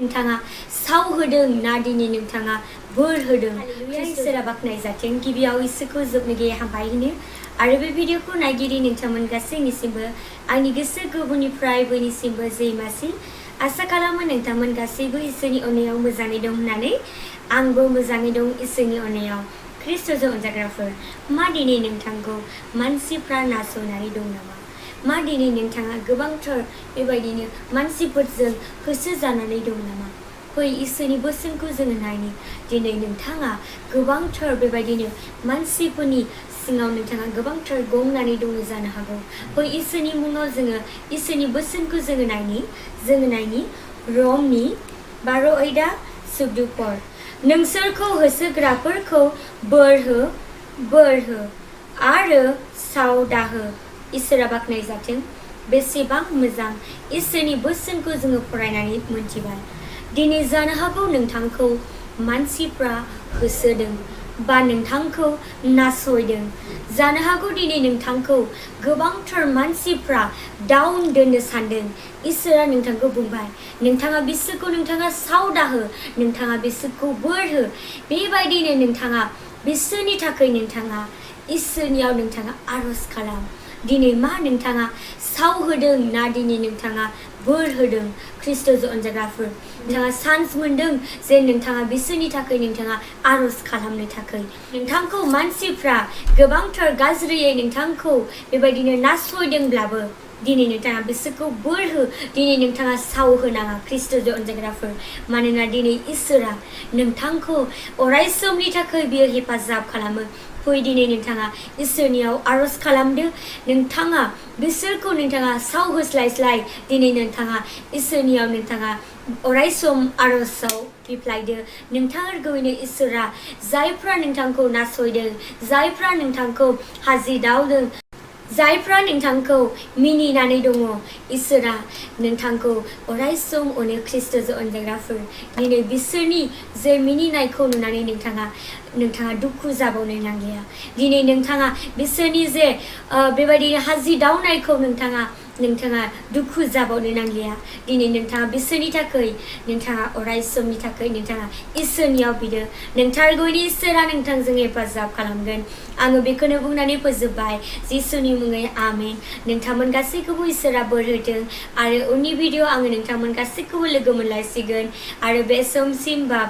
नोंथाङा साव होदों ना दिनै नोंथाङा बोर होदों इसोरा बाख्नाय जाथों गिबियाव इसोरखौ जोबनो गैयै हामबाय होनो आरो बे भिडिअखौ नायगिरि नोंथांमोन गासैनिसिमबो आंनि गोसो गोरबोनिफ्राय बयनिसिमबो जैमासि आसा खालामो नोंथांमोन गासैबो इसोरनि अननायाव मोजाङै दं होननानै आंबो मोजाङै दं इसोरनि अननायाव ख्रिस्ट'जों अनजाग्राफोर मा दिनै नोंथांखौ मानसिफ्रा नासयनानै दं नामा मा दिनै नोंथाङा गोबांथार बेबायदिनो मानसिफोरजों होसो जानानै दं नामा फै इसोरनि बोसोनखौ जोङो नायनि दिनै नोंथाङा गोबांथार बेबायदिनो मानसिफोरनि सिङाव नोंथाङा गोबांथार गंनानै दङ जानो हागौ फै इसोरनि मुङाव जोङो इसोरनि बोसोनखौ जोङो नायनि रमनि 12 आयदा 14 नोंसोरखौ होसोग्राफोरखौ बोर हो आरो साव दाहो इसोरा बाख्नाय जाथों बेसेबां मोजां इसोरनि बोसोनखौ जोङो फरायनानै मोनथिबाय दिनै जानो हागौ नोंथांखौ मानसिफ्रा होसोदों बा नोंथांखौ नासयदों जानो हागौ दिनै नोंथांखौ गोबांथार मानसिफ्रा डाउन दोननो सानदों इसोरा नोंथांखौ बुंबाय नोंथाङा बिसोरखौ नोंथाङा साव दाहो नोंथाङा बिसोरखौ बोर हो बेबायदिनो नोंथाङा बिसोरनि थाखाय नोंथाङा इसोरनियाव नोंथाङा आरज खालाम दिनै मा नोंथाङा साव होदों ना दिनै नोंथाङा बोर होदों ख्रिस्ट'जों अनजाग्राफोर नोंथाङा चान्स मोनदों जे नोंथाङा बिसोरनि थाखाय नोंथाङा आरज खालामनो थाखाय नोंथांखौ मानसिफ्रा गोबांथार गाज्रियै नोंथांखौ बेबायदिनो नासयदोंब्लाबो दिनै नोंथाङा बिसोरखौ बोर हो दिनै नोंथाङा साव होनाङा ख्रिस्ट'जों अनजाग्राफोर मानोना दिनै इसोरा नोंथांखौ अराय समनि थाखाय बियो हेफाजाब खालामो फै दिनै नोंथाङा इसोरनियाव आरज खालामदो नोंथाङा बिसोरखौ नोंथाङा साव होस्लायस्लाय दिनै नोंथाङा इसोरनियाव नोंथाङा अराय सम आरजआव बिफ्लायदो नोंथांखौनो इसोरा जायफ्रा नोंथांखौ नासयदों जायफ्रा नोंथांखौ हाजिदावदों जायफ्रा नोंथांखौ मिनिनानै दङ इसोरा नोंथांखौ अराय सम अनो ख्रिस्ट'जों अनजाग्राफोर दिनै बिसोरनि जे मिनिनायखौ नुनानै नोंथाङा दुखु जाबावनो नांलिया दिनै नोंथाङा बिसोरनि जे बेबायदिनो हाजिदावनायखौ नोंथाङा दुखु जाबावनो नांलिया दिनै नोंथाङा बिसोरनि थाखाय नोंथाङा अराय समनि थाखाय नोंथाङा इसोरनियाव बिदो नोंथारगौनि इसोरा नोंथांजों हेफाजाब खालामगोन आङो बेखौनो बुंनानै फोजोबबाय जिसुनि मुङै आमेन नोंथांमोन गासैखौबो इसोरा बोर होथों आरो उननि भिडिअ आङो नोंथांमोन गासैखौबो लोगो मोनलायसिगोन आरो बे समसिम बा